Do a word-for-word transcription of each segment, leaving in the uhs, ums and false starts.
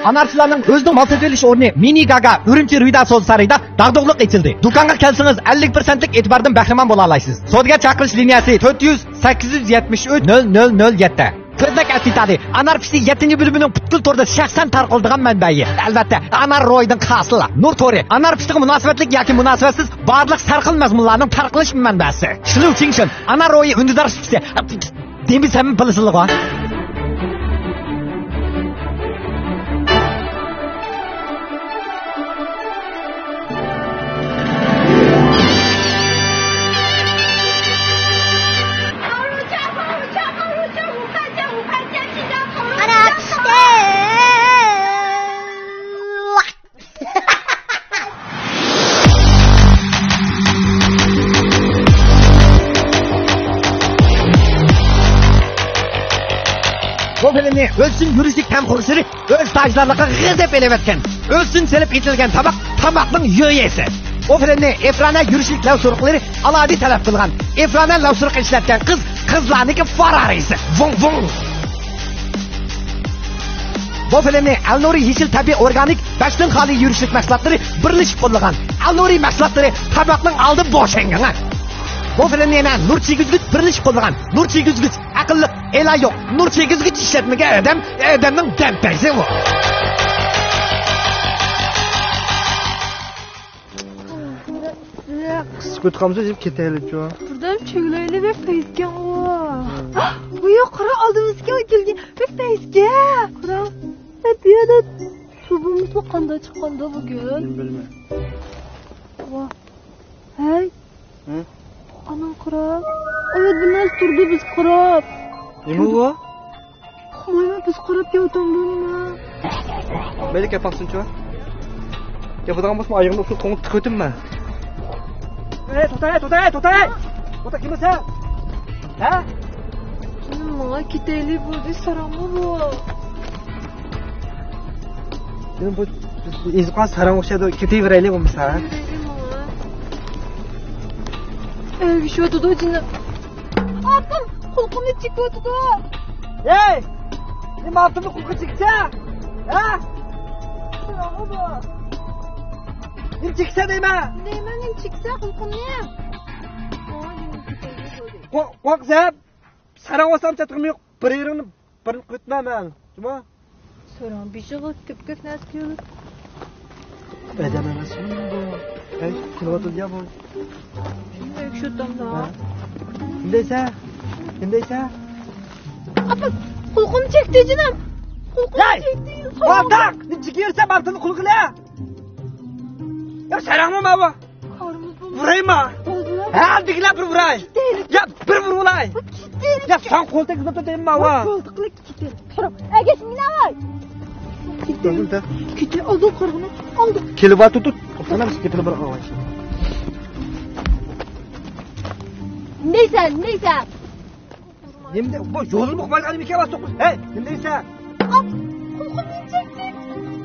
ئانارچىلارنىڭ ئۆزىنىڭ مال سېتىۋېلىش ئورنى مىنى گاگا ئۈرۈمچى رۇيدا سودا سارىيىدا داغدۇغىلىق ئېچىلدى. دۇكانغا كەلسىڭىز، ئەللىك پىرسەنتلىك ئېتىباردىن بەھرىمەن بولالايسىز. سودىگەر چاقىرىش لىنىيەسى تۆت يۈز، سەككىز يۈز يەتمىش ئۈچ، نۆل نۆل نۆل يەتتە. كۆزنەك ئەسلىتادى. ئانار پىشتى يەتتىنچى بۆلۈمىنىڭ پۈتكۈل توردا شەخسەن تارقىلىدىغان مەنبەيى. ئەلۋەتتە، ئانار روھىدىن خاسلا. نۇر تورى. ئانار پىشتىغا مۇناسىۋەتلىك ياكى مۇناسىۋەتسىز بارلىق سەرخىل مەزمۇنلارنىڭ تارقىلىش مەنبەسى. شليۇ چىڭشېن. ئانار روھى ئۈندىدار سۈپىسى. دېمىسەم بىلىسىلىغۇ. بۇ فىلىمنى ئۆلسۇن يۈرۈشلۈك تەم خۇرۇچلىرى ئۆز تاجلارلىقىغا غىزىپ ئېلىۋەتكەن. ئۆلسۇن سېلىپ ئېتىلگەن تاماق، تاماقنىڭ يۆيىسى. بۇ فىلىمنى ئېفرانە يۈرۈشلۈك لاۋ سۇرۇقلىرى ئالاھىدە تەلەپ قىلغان. ئېفرانە لاۋ سۇرۇق ئىشلەتكەن قىز، قىزلارنىڭكى فارارىسى. ۋوڭ ۋوڭ. بۇ فىلىمنى ئەلنۇرى يېشىل تەبىئىي ئورگانىك بەشتىن خالىي يۈرۈشلۈك مەھسۇلاتلىرى بىرلىشىپ قوللىغان. ئەلنۇرى مەھسۇلاتلىرى تاماقنىڭ ئالدى بوشاڭگىڭ. بۇ فىلىمنى يەنە نۇر چىگۈزگۈچ بىرلىشىپ قوللىغان. نۇر چىگۈزگۈچ ئەقىللىق، ئېلا يوق. نۇر چىگۈزگۈچ ئىشلەتمىگەن ئادەم، ئادەمنىڭ دەمپەيسى ئۇ. قىسىپ كېتىپ قالمىسا، جىم كېتەيلىچۇ. بىردەم چۆگىلەيلى بەك پەيزكەن ئۇ. ۋاي، قارا، ئالدىمىزدىكى كەلگەن بەك پەيزكەن. قارا، بۇ يەردە سۇ بولمىسا قانداق چىققاندۇ بۈگۈن؟ مەن بىلمەي. ۋا. ھەي. ھە؟ ئانا قاراپ. ئايال بىر نەرسە تۇرىدۇ بىزگە قاراپ. نېمە ئۇ؟ ئۇقمايمەن، بىزگە قاراپ كېلىۋاتامدۇ نېمە؟ مەيلى، كەپ باقسۇنچۇ. گەپ بولىدىغان بولسىمۇ ئايىغىمنى ئۇسسۇل قوڭۇپ تىقىۋېتىممەن. ھەي، توختاڭ، ھەي، توختاڭ، ھەي، توختاڭ، ھەي! توختا، كىمسەن؟ ھە؟ جېنىم، ماڭا كېتەيلى بولدى، ساراڭمۇ بۇ. جېنىم، بۇ، بۇ ئېزىپ قالغان ساراڭ ئوخشايدۇ، كېتىۋېرەيلى بولمىسا. كېتىۋېرەيلى ماڭا. ئەگىشىۋاتىدۇ جېنىم. ئاپام، قۇلىقىمنى چېكىۋاتىدۇ. ھەي! نېمە ئاپتىمنى قۇلىقى چېكىسە؟ ھە؟ ساراڭمۇ بۇ. نېمە چېكىسە دەيمەن؟ دەيمەن، نېمە چېكىسە قۇلىقىمنى؟ ماڭا جېنىم كېتەيلى بولدى. قو-، قورقسام، ساراڭ بولسام چاتىقىم يوق. بىر يېرىڭنى بىرنى قىلىۋەتمە مەن. جۇما. ساراڭ بېشىغا كۆپ-كۆپ نەرسە كېلىدۇ. ئادەم ئەمەسمۇ بۇ؟ ھەي، كېلىۋاتىدۇ يا بۇ. شۇنداق شۇ تامدا. ھە؟ نېمە دەيسەن؟ نېمە دەيسەن؟ ئاپا، قۇلىقىم چەكتى جېنىم. قۇلىقىم ھەي! چەكتى. ۋاتاق! نېمە چېكىۋېرىسەن، بارتىنى قۇلىقىنى؟ يا ساراڭمۇ ما بۇ؟ ئۇرايما. ھە، دېگىلە بىر ئۇراي. يا، بىر ئۇرۇۋالاي. يا، ساڭا قول تەگكۈزۈپ تۇرۇپ دەيمەن، ۋا. قول تىقىلىپ كېتىپ. تۇرۇپ. ئەگەشمىگىلە، ۋاي. كېتىڭ. كېتىڭ، ئالدىڭ قارىغىنى. ئالدىڭ. كېلىۋاتىدۇ. توختاڭ، بىز گېپىنى بىر ئاڭلايلى. نېمە دەيسەن، نېمە دەيسەن؟ نېمە دە-، بۇ يولنى ئۇقمايدىغان نېمە ئىكەن، ۋاستۇق. ھەي، نېمە دەيسەن؟ ئاپ، قۇلىقىم ئىنچەكتى.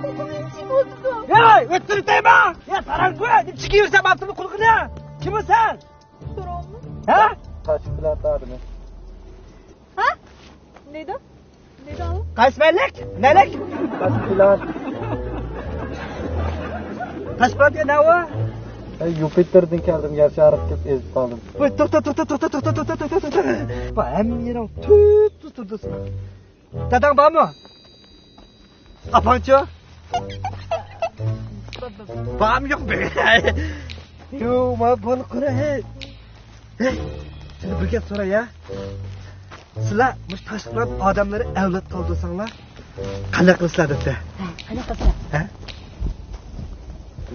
قۇلىقىم ئىنچىگە بولدى. ھەي، ئۆتتۈرۈپ دەيمەن. يا، ساراڭ كۆر، نېمە چېكىۋېرىسەن، ماپتىمنى قۇلىقىنى؟ كىمسەن؟ سوراڭمۇ؟ ھە؟ تاشپىلات ئادىمى. ھە؟ نېمە دەيدۇ؟ نېمە دەيدۇ ئۇ؟ قايسى مەللىك؟ مەللىك؟ تاشپىلات. تاشپىلات يا نەۋا؟ ئەي، يۇپىتېردىن كەلدىم، گەرچە ھاراق كۆپ ئېزىپ قالدىم. ۋاي، توختا، توختا. بۇ ھەممە يېرىڭ تۈز-تۈز تۇردى. داداڭ بارمۇ؟ ئاپاڭچۇ؟ بارمۇ يوقمۇ؟ يو، ما بۇنى قارا، ھەي. ھەي، سېنى بىر گەپ سوراي، ھە؟ سىلەر مۇشۇ تاشلىقلارنىڭ ئادەملىرى ئەۋلاد قالدۇرساڭلار، قانداق قىلىسىلەر دەپتۇ؟ ھە، قانداق قىلىسىلەر؟ ھە؟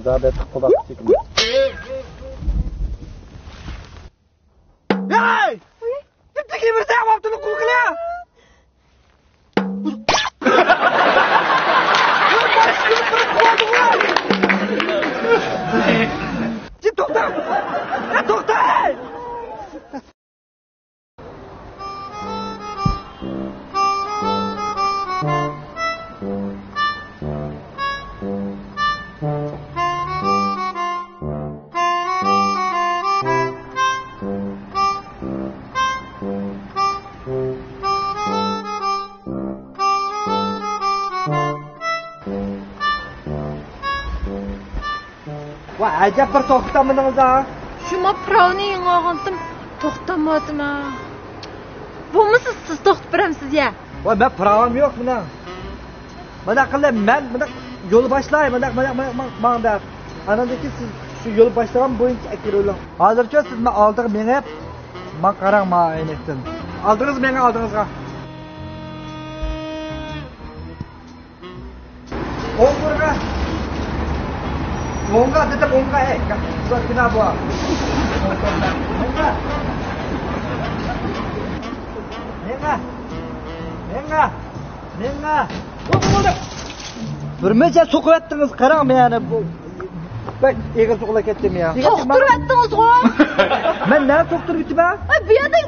زادى قۇلاق چېكىم. ھەي! نېمە تېگىۋېرىسەن، ئاۋاپتىنى قۇلىقىنى؟ توختا! توختا! ۋاي، ئەجەب بىر توختىتالمىدىڭىز ھە. شۇما پىراۋىنى يېڭىۋالغانتىم، توختىتالمايۋاتىمەن. بولمىسا سىز توختىتىپ بېرەمسىز يە. ۋاي، مەن پىراۋام يوق مېنىڭ. مانداق قىلىپ، مەن مانداق يول باشلاي، مانداق، مانداق، مانداق، ماڭ، ماڭ دەپ. ئاندىن كېيىن سىز شۇ يول باشلىغان بويىچە ئەكىرىۋېلىڭ. ھازىرچۇ سىز مەن ئالدىغا مېڭىپ، ماڭا قاراڭ، ماڭا ئەينەكتىن. ئالدىڭىزغا مېڭىڭ، ئالدىڭىزغا. ئوڭغا. ئوڭغا دېدىم، ئوڭغا، ئەي. بۇ بىنا بۇ. ئوڭغا. مېڭە. مېڭە. مېڭە. بولدى، بولدى. بىر مەنچە سوقۇۋەتتىڭىز، قاراڭ، مەن يەنە بۇ. بەك ئېغىر سوقۇلۇپ كەتتىم يا. توختۇرۇۋەتتىڭىزغۇ. مەن نەدە توختۇرۇپ كېتىمەن؟ ئاي، بۇ يەردە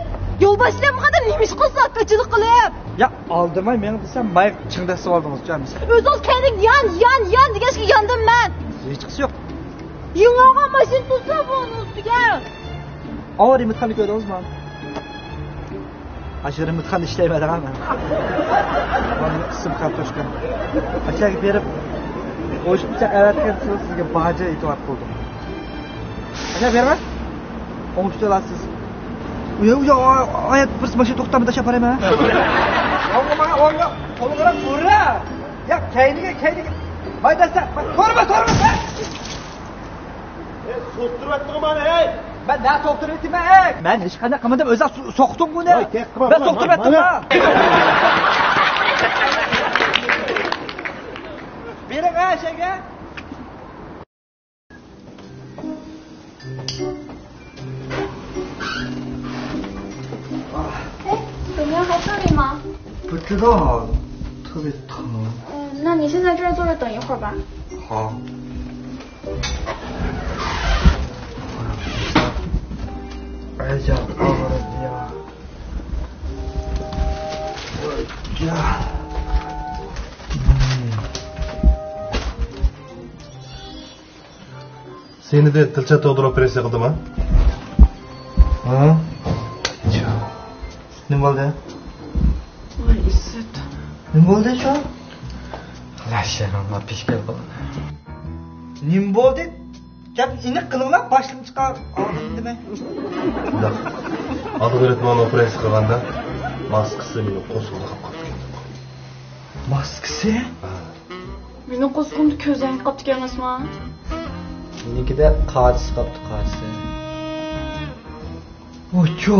يول باشلىيالمىغاندا نېمە ئىش قىلسا، ئاچچىقلىق قىلىپ. يا، ئالدىرىماي مېڭىڭ دېسەم، ماي چىڭدەستۈرۈۋالدىڭىز جان. ئۆزىڭىز كەينىگە يان، يان، يان دېگەچكە ياندىم مەن. ھېچقىسى يوق. يېڭىلغان ماشىنا تۇرسا بۇنىڭ ئۈستىگە. ئاۋۇ رېمونتخانىنى كۆردىڭىزمۇ؟ ئاشۇ رېمونتخانىدا ئىشلەيمەن مەن. ئىسىم كارتوشكا. ئاشۇ يەرگە بېرىپ، ئوشۇقچە ئەۋەتكەن سىزگە باجى ئېتىبار قىلدىم. ئاشۇ يەرگە بېرىمەن. ئوڭۇشتۇراسىز. ئۇيا، ئۇيا، ئايات بىرسى ماشىنا توختامدا تاشلاپ بارىمەن. ئوڭغا ماڭا، ئوڭغا، قولغا قارا. يا، كەينىگە، كەينىگە. باي دەسسە، كۆرمە، كۆرمە. ئەي، سوقتۇرۇۋەتتىڭ مانا، ئەي! مەن نە سوقتۇرۇۋەتتىم، ئەي! مەن ھېچقانداق قىلمىدىم، ئۆزۈڭ سو-، سوقتۇڭغۇ نە! ۋاي، تېخى قىلماپتىمەن، مەن سوقتۇرۇۋەتتىم، مانا. ھە! بېرىڭ، ھە، شەيگە! 哎，怎么样，还顺利吗？不知道，特别疼。嗯，那你先在这儿坐着等一会儿吧。好。 سېنى دە تىلچە توغدۇرۇپ ئوپېراتسىيە قىلدىما؟ ھە؟ نېمە بولدى؟ ۋاي، ئىسسىت. نېمە بولدى شۇ؟ خالاس، يەنە پىشكىل بولدى. نېمە بولدى؟ گەپنى ئېنىق قىلىڭلار، باشتىن چىقار ئاغزىمدىمەن. شۇنداق. ئالدىنقى رېت ماڭا ئوپېراتسىيە قىلغاندا ماسكىسى مېنىڭ قورسىقىمدا قاپقاپتۇ. ماسكىسى؟ ھە. مېنىڭ قورسىقىمدا كۆزەڭگە قاپتىكەن ئەمەسما؟ مېنىڭكىدە قاچىسى قاپتۇ، قاچىسى. ۋوچۇ.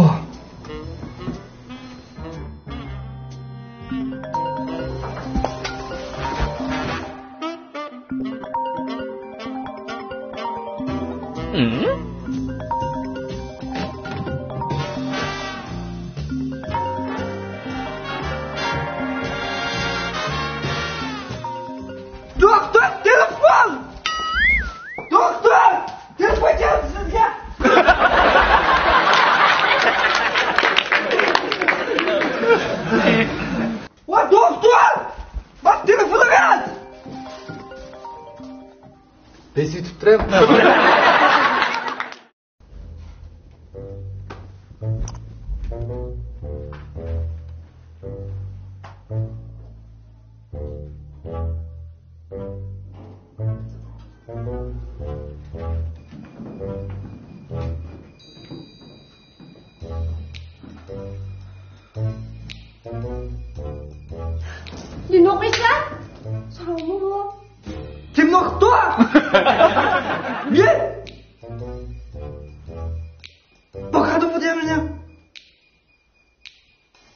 دوختۇر، تېلېفون! دوختۇر! تېلېفون كەلدى سىزگە! ۋاي دوختۇر! ۋاي تېلېفونىڭىز! بېسىۋېتىپ تۇرۇپ. نېمە ئوقۇيسەن؟ ساڭىمۇ بۇ. كىمنى ئوقۇتتۇ؟ مەن؟ بۇ قادىمغۇ دېيەرمەن يا.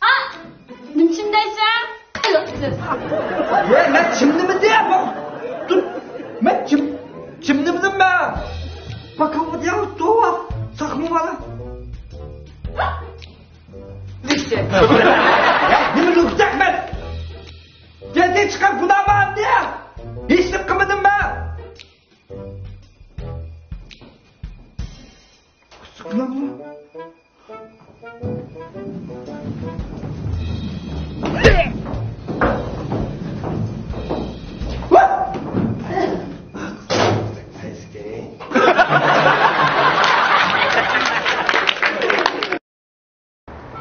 ئا! نېمە ئۈچۈن دەيسەن؟ قىلىقسىز. يە، مەن چىمنىمىدىم. تۇر. مەن چىم، چىمنىمىدىم مەن. باكاۋۇ دېيەڭ توۋا. ساقمۇ بالا. لۈكچەك. يە، نېمە لۈكچەك مەن؟ گەزىت چىقار گۇناھ بار دېيە. ھېچنېمە قىلمىدىم مەن.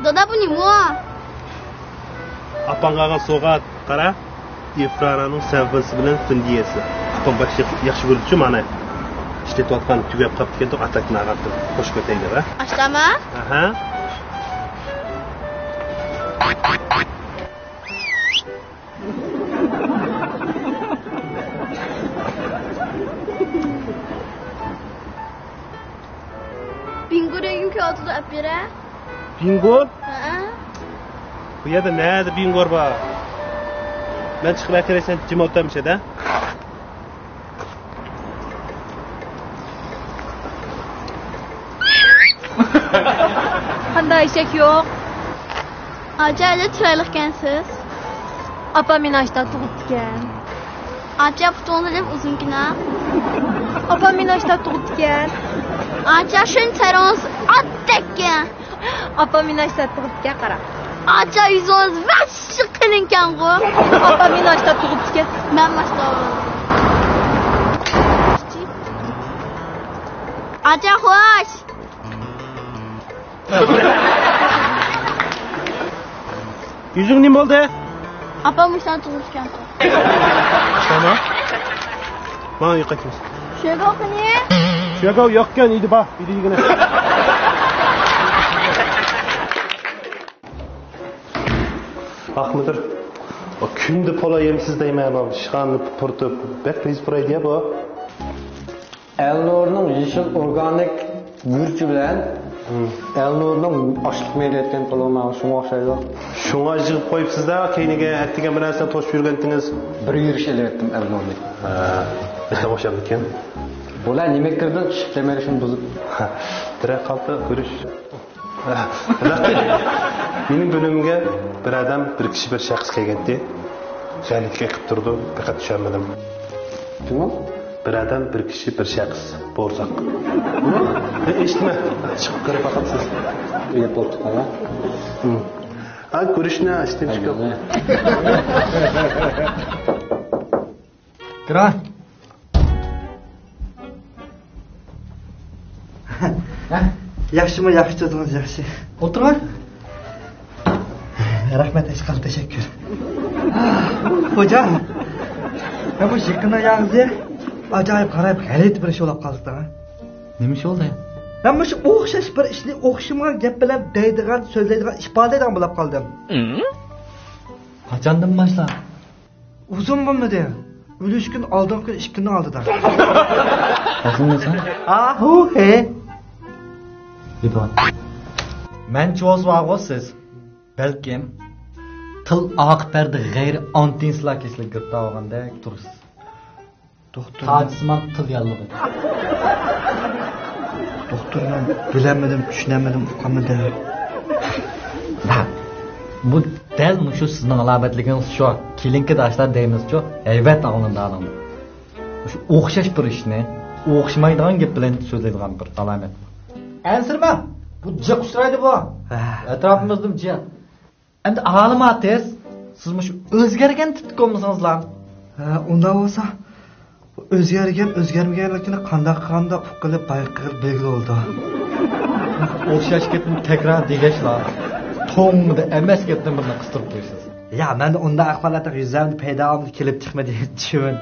دادا، بۇ نېمە؟ ئاپاڭغا ئالغان سوۋغات، قارا. ئىفرانانىڭ سەنفىسى بىلەن فىندىيەسى. ئاپام بەك ياخشى كۆرىدىچۇ مانا. ئىشلىتىۋاتقان تۈگەپ قاپتىكەن، ئاتاكنى ئاغارتىپ قوشۇپ ئۆتەي دەپ، ھە؟ ئاشتاما؟ ئەھە. بىڭگو دېگەن كۆرۈۋاتىدۇ، ئەپ بېرە. بىڭگو؟ ھەئە. بۇ يەردە نەدە بىڭگو بار؟ مەن چىقىپ ئەكىرەي، سەن جىم ئولتۇر مۇشۇ يەردە. قانداق ئېشەك يوق؟ ئاچا، ئاچا، چىرايلىقكەنسىز. ئاپام مېنى ئاشتا تۇغۇپتىكەن. ئاچا، پۇتۇڭىزنى ئۇزۇنكىنا. ئاپام مېنى ئاشتا تۇغۇپتىكەن. ئاچا، شۇنى تېرىڭىز ئاتتەككەن. ئاپام مېنى ئاشتا تۇغۇپتىكەن، قارا. ئاچا، يۈزىڭىز ۋەھشىي قېلىنكەنغۇ. ئاپام مېنى ئاشتا تۇغۇپتىكەن. مەن باشلاۋالدىم. ئاچا، خوش. يۈزۈڭ نېمە بولدى؟ ئاپام مۇشۇلارنى تۇغۇپتىكەن. ئىشلەيمۇ؟ ماڭا يوق ئەكىمىز. شۆگاۋ قېنى؟ شۆگاۋ يوقكەن، ئىدى بار، ئىدى يېگىنە. ئاق مۇدىر، كۈندە پولا يەمسىز دەيمەن، بۇ ئىشخانىنى پۇرىتىپ، بەك پىز پۇرايدۇ يا بۇ. ئەلنۇرنىڭ يېشىل ئورگانىك گۈرۈچى بىلەن، ھىم، ئەلنۇرنىڭ ئاشلىق مېيى دەيدىغان پولۇ ماڭا شۇڭا ئوخشايدۇ. شۇڭا يىغىپ قويۇپسىز-دە، كەينىگە ئەتىگەن بىر نەرسە توشۇپ يۈرگەنتىڭىز. بىر يۈرۈش ئېلىۋەتتىم ئەلنۇرنى. ھە، بەك ئوخشاپتىكەن. بۇلار نېمە كىردىڭ؟ ئىشىك تەمەلىشىنى بۇزۇپ. بىرەر قالتىس يۈرۈش. مېنىڭ بۆلۈمۈمگە بىر ئادەم، بىر كىشى، بىر شەخس كەلگەنتى. غەلىتىلىك قىلىپ تۇرىدۇ، پەقەت چۈشەنمىدىم. كىم ئۇ؟ بىر ئادەم، بىر كىشى، بىر شەخس، بوۋساق. ئە، ئېشىتمە. چىقىپ كىرىپ باقامسىز. ئۆيگە بولدۇق، ھە؟ ھە، كۆرۈشنى ئىشتىن چىقىپ. كىرە. ياخشىمۇ؟ ياخشى تۇردىڭىز، ياخشى. ئولتۇرما. رەھمەت، ھېچقانداق تەشەككۈر. خوجام، مەن بۇ يېقىندا ياڭزى ئاجايىپ غارايىپ غەلىتە بىر ئىش بولاپ قالدى. نېمە ئىش بولدى؟ مەن مۇشۇ ئوخشاش بىر ئىشنى ئوخشىمىغان گەپ بىلەن دەيدىغان، سۆزلەيدىغان، ئىپادىلەيدىغان بولاپ قالدىم. قاچاندىن باشلاپ؟ ئۇزۇن بولمىدى. ئۈلۈشكۈن ئالدىنقى كۈن ئىككى كۈننىڭ ئالدىدا. ھازىرمۇ سەن؟ ئاھۇ ھې. مەنچە بولسا بارغۇ سىز. بەلكىم تىل ئارقا پەردە غەيرىي ئانتېننىسىلار كېسىلىگە گىرىپتار بولغاندەك تۇرىسىز. دوختۇر، تاجسىمان تىل ياللۇغى. دوختۇر، مەن بىلەلمىدىم، چۈشىنەلمىدىم، ئۇقالمىدىم. ھە، بۇ دەل مۇشۇ سىزنىڭ ئالامەتلىكىڭىز شۇ. كېلىنكىداشلار دەيمىزچۇ، ھەيۋەت ئاڭلىنىدۇ ئالىڭدا. مۇشۇ ئوخشاش بىر ئىشنى ئوخشىمايدىغان گەپ بىلەن سۆزلەيدىغان بىر ئالامەت. ئەنسىرىمە، بۇ جىق ئۇچرايدۇ بۇ. ھە. ئەتراپىمىزدىمۇ جىق. ئەمدى ھالىما تېز، سىز مۇشۇ ئۆزگەرگەن تىپتىكى بولمىسىڭىزلا. ھە، ئۇنداق بولسا، ئۆزگەرگەن، ئۆزگەرمىگەنلىكىنى قانداق قىلغاندا ئۇققىلى، بايقىغىلى بىلگىلى بولىدۇ. ئوخشاش گەپنى تەكرار دېگەچلا، توڭمىدى ئەمەس گەپتىن بىرنى قىستۇرۇپ قويىسىز. يا، مەندە ئۇنداق ئەھۋاللاردا يۈزلەردە پەيدا بولمىدى، كېلىپ چىقمىدى، چۈشۈن.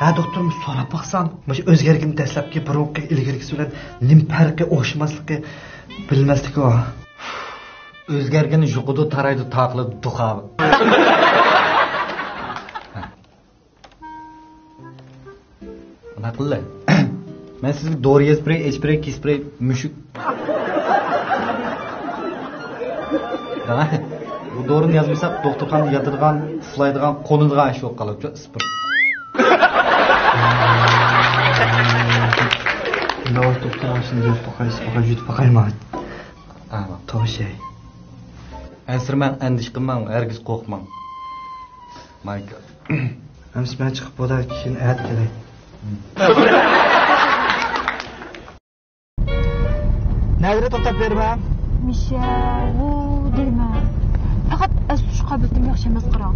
ھە، دوختۇر، سوراپ باقسام، مۇشۇ ئۆزگەرگىنى دەسلەپكى بۇرۇنقى ئىلگىرىكىسى بىلەن نېمە پەرقى، ئوخشىماسلىقى، بىلمەسلىكى بار. ئۆزگەرگىنى يۇقىدۇ، تارايدۇ، تاقىلىدۇ، دۇخاۋ. ئانا قىللە. مەن سىزگە دورا يېزىپ بېرەي، ئىچىپ بېرەي، كېسىپ بېرەي، مۈشۈك. قاراڭ، بۇ دورىنى يازمىساق، دوختۇرخانىدا ياتىدىغان، ئۇخلايدىغان، قونىدىغان ئىش بولۇپ قالىدۇ، ئىسپىرت. ئۇنداق دوختۇرخانىسىنى يۈرۈپ باقاي، يۈرۈپ باقاي، يۈرۈپ باقايما؟ ئانا. توشەي. ئەنسىرىمەڭ، ئەندىشە قىلماڭ، ھەرگىز قورقماڭ. مايكل. ئەمىسە مەن چىقىپ بولاي، كېيىن ئەتە كېلەي. نەدىلا توختاپ بېرىمەن؟ مىشە، ۋۇ دېمە. پەقەت ئەستە تۇتۇش قابىلىيىتىم ياخشى ئەمەس، قاراڭ.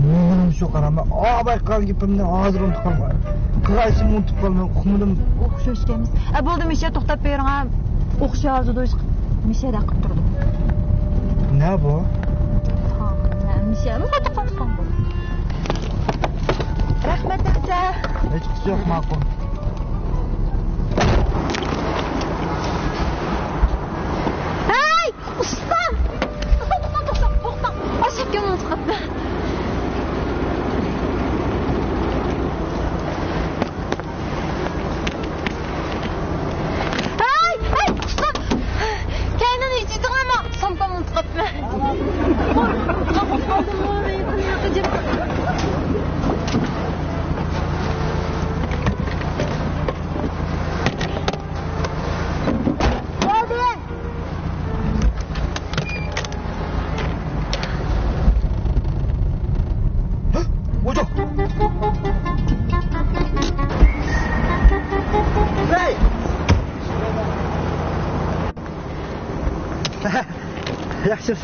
مېنىڭمۇ شۇ، قاراڭ. مەن ئاۋاي قىلغان گېپىمنى ھازىر ئۇنتۇپ قالدىم. قىلغان ئىشىمنى ئۇنتۇپ قالدىم، ئۇقمىدىم. ئوخشاش ئىكەنمىز. ئە، بولدى، مىشە، توختاپ بېرىڭە. ئوخشاش ھازىر مىشەدەك قىلىپ تۇردۇم. نە بۇ؟ ھا، نە، مىشە، مۇ قاتتىق قاتتىق. رەھمەت، ئەمىسە. ھېچقىسى يوق، ماقۇل. ھەي، ئۇستا! توختا، توختا، توختا، توختا! ئاشۇ كۆڭۈل چىقىپتۇ. ھەي، ھەي، ئۇستا! كەينىنى ئېچىۋېتىڭلارما، سومكامنى ئۇنتۇپ قاپتىمەن. بولدى. ھە؟ ۋاجاھ! ھەي! ياخشى.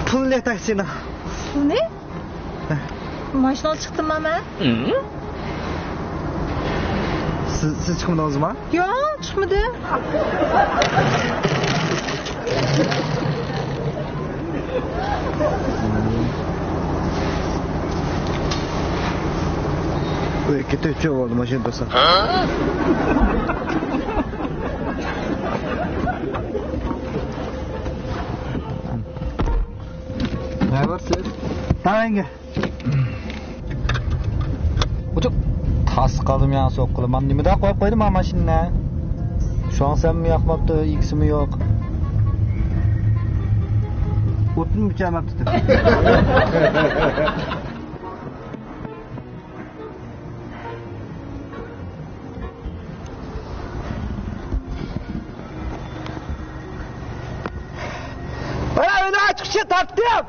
پۇلنى تاكسىنىڭ. پۇلنى؟ ماشىنىغا چىقتىمما مەن؟ سىز، سىز چىقمىدىڭىزما؟ ياق، چىقمىدىم. بۇ ئىككى تۆت چوڭ بولدى ماشىنا توسا. نەۋەرسىز؟ تەڭگە. ئۇجۇق تاس قالدىم يا سوققىلى. مانا نېمىدە قويۇپ قويدۇم ھا ماشىنىنى. شۇڭسەممۇ ياقماپتۇ، ئىگىسىمۇ يوق. ئوتۇنمۇ ئۆچۈرمەپتۇ. مانا ئۆينى ئاچقۇچى تاپتىم.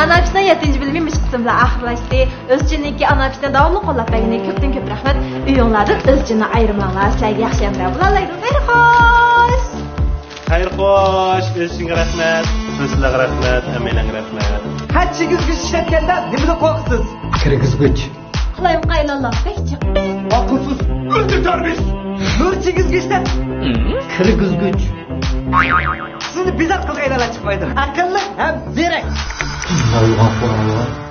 ئاناپىسنىڭ يەتتىنچى بۆلۈمى مۇشۇ قىسىم بىلەن ئاخىرلاشتى. ئۆزچىننىڭكى ئاناپىسنى داۋاملىق قوللاپ بەرگىنىگە كۆپتىن كۆپ رەھمەت. ئۆيۈڭلاردىن ئۆزچىننى ئايرىماڭلار. سىلەرگە ياخشى ھەمراھ بولالايدۇ. خەير خوش. خەير خوش، ئۆزچىنگە رەھمەت، سىلەرگە رەھمەت، ھەممەيلەنگە رەھمەت. قەنت چىگىزگۈچ ئىشلەتكەندە نېمىدىن قورقىسىز؟ كىرگۈزگۈچ. قالايمىقان ئاياللار بەك جىق. ئاقىلسىز، ئۆلتۈرەرمىز. نۇر چىگىزگۈچ ئىشلەت. كىرگۈزگۈچ. سىزنى بىزار قىلغان ئاياللار چىقمايدۇ. ئەقىللىق ھەم زېرەك. يالغان قۇراللار.